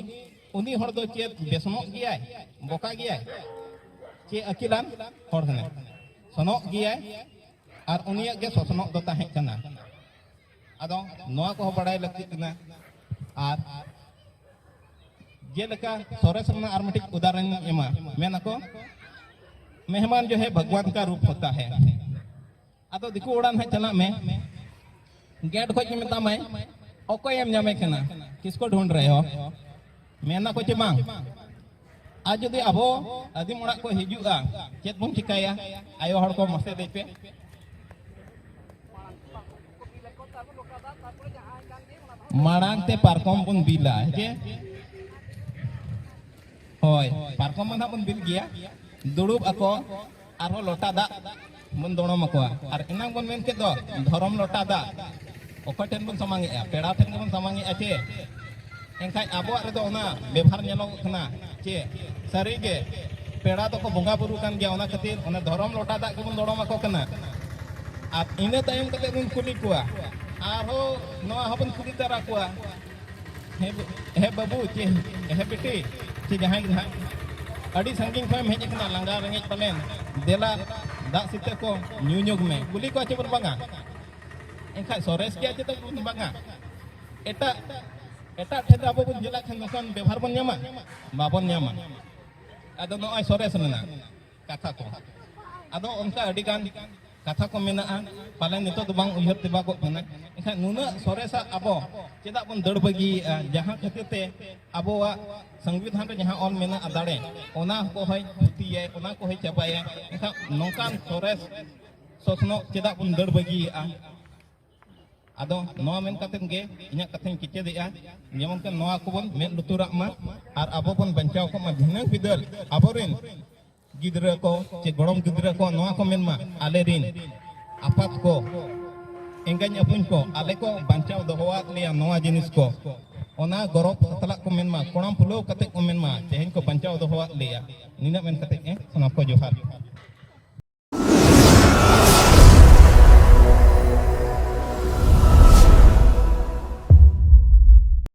ᱩᱱᱤ ᱦᱚᱲ ᱫᱚ ᱪᱮᱫ ᱵᱮᱥᱱᱚᱜ ᱜᱮᱭᱟᱭ, ᱵᱚᱠᱟ ᱜᱮᱭᱟᱭ, ᱪᱮ ᱟᱹᱠᱤᱞᱟᱱ ᱦᱚᱲ ᱠᱟᱱᱟᱭ? ᱥᱚᱱᱚᱜ ᱜᱮᱭᱟᱭ᱾ ᱟᱨ ᱩᱱᱤᱭᱟᱜ ᱜᱮ ᱥᱚᱥᱱᱚᱜ ᱫᱚ ᱛᱟᱦᱮᱸ ᱠᱟᱱᱟ᱾ ᱟᱫᱚ ᱱᱚᱣᱟ ᱠᱚᱦᱚᱸ ᱵᱟᱲᱟᱭ ᱞᱟᱹᱠᱛᱤᱜ ᱠᱟᱱᱟ᱾ ᱟᱨ ᱡᱮᱞᱮᱠᱟ ᱥᱚᱨᱮᱥ ᱨᱮᱱᱟᱜ ᱟᱨ ᱢᱤᱫᱴᱤᱡ ᱩᱫᱟᱦᱚᱨᱚᱱ ᱤᱧ ᱮᱢᱟ, ᱢᱮᱱᱟᱠᱚ, "ᱢᱮᱦᱢᱟᱱ ᱡᱳ ᱦᱮ ᱵᱷᱟᱜᱽᱣᱟᱱ ᱠᱟ ᱨᱩᱯ ᱦᱳᱛᱟ ᱦᱮ᱾" ᱟᱫᱚ ᱫᱤᱠᱩ ᱚᱲᱟᱜ ᱱᱟᱦᱟᱜ ᱪᱟᱞᱟᱜ ᱢᱮ, ᱜᱮᱴ ᱠᱷᱚᱡ ᱜᱮ ᱢᱮᱛᱟᱢᱟᱭ, "ᱚᱠᱚᱭᱮᱢ ᱧᱟᱢᱮ ᱠᱟᱱᱟ, ᱠᱤᱥᱠᱳ ᱰᱷᱩᱸᱰ ᱨᱮ ᱦᱚ?" ᱢᱮᱱᱟ ᱠᱚ ᱪᱮ ᱵᱟᱝ? ᱟᱨ ᱡᱩᱫᱤ ᱟᱵᱚ ᱟᱹᱫᱤᱢ ᱚᱲᱟᱜ ᱠᱚ ᱦᱤᱡᱩᱜᱼᱟ, ᱪᱮᱫ ᱵᱚᱱ ᱪᱤᱠᱟᱹᱭᱟ? ᱟᱭᱳ ᱦᱚᱲ ᱠᱚ, ᱢᱟᱥᱮ ᱞᱟᱹᱭ ᱯᱮ᱾ ᱢᱟᱲᱟᱝ ᱛᱮ ᱯᱟᱨᱠᱚᱢ ᱵᱚᱱ ᱵᱤᱞᱟ, ᱦᱮᱸ ᱪᱮ? ᱦᱳᱭ, ᱯᱟᱨᱠᱚᱢ ᱢᱟ ᱱᱟᱦᱟᱜ ᱵᱚᱱ ᱵᱤᱞ ᱜᱮᱭᱟ᱾ ᱫᱩᱲᱩᱵ ᱟᱠᱚ, ᱟᱨᱦᱚᱸ ᱞᱚᱴᱟ ᱫᱟᱜ ᱵᱚᱱ ᱫᱚᱲᱚᱢ ᱟᱠᱚᱣᱟ᱾ ᱟᱨ ᱮᱱᱟᱝ ᱵᱚᱱ ᱢᱮᱱ ᱠᱮᱫ ᱫᱚ, ᱫᱷᱚᱨᱚᱢ ᱞᱚᱴᱟ ᱫᱟᱜ ᱚᱠᱚᱭ ᱴᱷᱮᱱ ᱵᱚᱱ ᱥᱟᱢᱟᱝᱮᱜᱼᱟ? ᱯᱮᱲᱟ ᱴᱷᱮᱱ ᱜᱮᱵᱚᱱ ᱥᱟᱢᱟᱝᱮᱜᱼᱟ ᱪᱮ? ᱮᱱᱠᱷᱟᱡ ᱟᱵᱚᱣᱟᱜ ᱨᱮᱫᱚ ᱚᱱᱟ ᱵᱮᱵᱷᱟᱨ ᱧᱮᱞᱚᱜᱚᱜ ᱠᱟᱱᱟ ᱪᱮ? ᱥᱟᱹᱨᱤᱜᱮ ᱯᱮᱲᱟ ᱫᱚᱠᱚ ᱵᱚᱸᱜᱟ ᱵᱩᱨᱩ ᱠᱟᱱ ᱜᱮᱭᱟ, ᱚᱱᱟ ᱠᱷᱟᱹᱛᱤᱨ ᱚᱱᱟ ᱫᱷᱚᱨᱚᱢ ᱞᱚᱴᱟ ᱫᱟᱜ ᱜᱮᱵᱚᱱ ᱫᱚᱲᱚᱢ ᱟᱠᱚ ᱠᱟᱱᱟ᱾ ᱟᱨ ᱤᱱᱟᱹ ᱛᱟᱭᱚᱢ ᱠᱟᱛᱮ ᱵᱚᱱ ᱠᱩᱞᱤ ᱠᱚᱣᱟ, ᱟᱨᱦᱚᱸ ᱱᱚᱣᱟ ᱦᱚᱸᱵᱚᱱ ᱠᱩᱞᱤ ᱛᱟᱨᱟ ᱠᱚᱣᱟ, "ᱦᱮᱸ ᱵᱟ-, ᱦᱮᱸ ᱵᱟᱹᱵᱩ, ᱪᱮ ᱦᱮᱸ ᱵᱤᱴᱤ, ᱪᱮ ᱡᱟᱦᱟᱸᱭ ᱜᱮ ᱱᱟᱦᱟᱜ, ᱟᱹᱰᱤ ᱥᱟᱺᱜᱤᱧ ᱠᱷᱚᱱᱮᱢ ᱦᱮᱡ ᱟᱠᱟᱱᱟ, ᱞᱟᱸᱜᱟ ᱨᱮᱸᱜᱮᱡ ᱯᱟᱞᱮᱱ, ᱫᱮᱞᱟ ᱫᱟᱜ ᱥᱤᱛᱟᱹ ᱠᱚ ᱧᱩ ᱧᱚᱜᱽ ᱢᱮ᱾" ᱠᱩᱞᱤ ᱠᱚᱣᱟ ᱪᱮ ᱵᱚᱱ ᱵᱟᱝᱟ? ᱮᱱᱠᱷᱟᱡ ᱥᱚᱨᱮᱥ ᱜᱮᱭᱟ ᱪᱮᱫᱟᱜ ᱵᱚᱱ ᱵᱟᱝᱟ? ᱮᱴᱟᱜ, ᱮᱴᱟᱜ ᱴᱷᱮᱱ ᱫᱚ ᱟᱵᱚ ᱵᱚᱱ ᱧᱮᱞᱟᱜ ᱠᱷᱟᱱ ᱱᱚᱝᱠᱟᱱ ᱵᱮᱵᱷᱟᱨ ᱵᱚᱱ ᱧᱟᱢᱟ? ᱵᱟᱵᱚᱱ ᱧᱟᱢᱟ᱾ ᱟᱫᱚ ᱱᱚᱜᱼᱚᱭ ᱥᱚᱨᱮᱥ ᱨᱮᱱᱟᱜ ᱠᱟᱛᱷᱟ ᱠᱚ᱾ ᱟᱫᱚ ᱚᱱᱠᱟ ᱟᱹᱰᱤ ᱜᱟᱱ ᱠᱟᱛᱷᱟ ᱠᱚ ᱢᱮᱱᱟᱜᱼᱟ, ᱯᱟᱞᱮ ᱱᱤᱛᱚᱜ ᱫᱚ ᱵᱟᱝ ᱩᱭᱦᱟᱹᱨ ᱛᱮᱵᱟᱜᱚᱜ ᱠᱟᱱᱟ᱾ ᱮᱱᱠᱷᱟᱱ ᱱᱩᱱᱟᱹᱜ ᱥᱚᱨᱮᱥᱟᱜ ᱟᱵᱚ ᱪᱮᱫᱟᱜ ᱵᱚᱱ ᱫᱟᱹᱲ ᱵᱟᱹᱜᱤᱭᱮᱫᱼᱟ? ᱡᱟᱦᱟᱸ ᱠᱷᱟᱹᱛᱤᱨ ᱛᱮ ᱟᱵᱚᱣᱟᱜ ᱥᱚᱝᱵᱤᱫᱷᱟᱱ ᱨᱮ ᱡᱟᱦᱟᱸ ᱚᱞ ᱢᱮᱱᱟᱜᱼᱟ ᱫᱟᱲᱮ, ᱚᱱᱟ ᱠᱚ ᱦᱚᱭ ᱠᱷᱚᱛᱤᱭᱟᱭ, ᱚᱱᱟ ᱠᱚ ᱦᱚᱭ ᱪᱟᱵᱟᱭᱟ᱾ ᱮᱱᱠᱷᱟᱱ ᱱᱚᱝᱠᱟᱱ ᱥᱚᱨᱮᱥ ᱥᱚᱥᱱᱚᱜ ᱪᱮᱫᱟᱜ ᱵᱚᱱ ᱫᱟᱹᱲ ᱵᱟᱹᱜᱤᱭᱮᱫᱼᱟ? ᱟᱫᱚ ᱱᱚᱣᱟ ᱢᱮᱱ ᱠᱟᱛᱮᱫ ᱜᱮ ᱤᱧᱟᱹᱜ ᱠᱟᱛᱷᱟᱧ ᱠᱮᱪᱮᱫᱮᱜᱼᱟ, ᱡᱮᱢᱚᱱ ᱛᱮ ᱱᱚᱣᱟ ᱠᱚᱵᱚᱱ ᱢᱮᱫ ᱞᱩᱛᱩᱨᱟᱜ ᱢᱟ ᱟᱨ ᱟᱵᱚ ᱵᱚᱱ ᱵᱟᱧᱪᱟᱣ ᱠᱚᱜ ᱢᱟ᱾ ᱫᱷᱤᱱᱟᱹᱝ ᱵᱤᱫᱟᱹᱞ ᱟᱵᱚᱨᱮᱱ ᱜᱤᱫᱽᱨᱟᱹ ᱠᱚ ᱪᱮ ᱜᱚᱲᱚᱢ ᱜᱤᱫᱽᱨᱟᱹ ᱠᱚ ᱱᱚᱣᱟ ᱠᱚ ᱢᱮᱱ ᱢᱟ, "ᱟᱞᱮ ᱨᱮᱱ ᱟᱯᱟᱛ ᱠᱚ, ᱮᱸᱜᱟᱧ ᱟᱹᱯᱩᱧ ᱠᱚ, ᱟᱞᱮ ᱠᱚ ᱵᱟᱧᱪᱟᱣ ᱫᱚᱦᱚᱣᱟᱫ ᱞᱮᱭᱟ ᱱᱚᱣᱟ ᱡᱤᱱᱤᱥ ᱠᱚ᱾" ᱚᱱᱟ ᱜᱚᱨᱚᱵᱽ ᱥᱟᱛᱞᱟᱜ ᱠᱚ ᱢᱮᱱ ᱢᱟ, ᱠᱚᱲᱟᱢ ᱯᱷᱩᱞᱟᱹᱣ ᱠᱟᱛᱮᱫ ᱠᱚ ᱢᱮᱱ ᱢᱟ, "ᱛᱮᱦᱮᱧ ᱠᱚ ᱵᱟᱧᱪᱟᱣ ᱫᱚᱦᱚᱣᱟᱫ ᱞᱮᱭᱟ᱾" ᱱᱤᱱᱟᱹᱜ ᱢᱮᱱ ᱠᱟᱛᱮᱫ ᱜᱮ ᱥᱟᱱᱟᱢ ᱠᱚ ᱡᱚᱦᱟᱨ᱾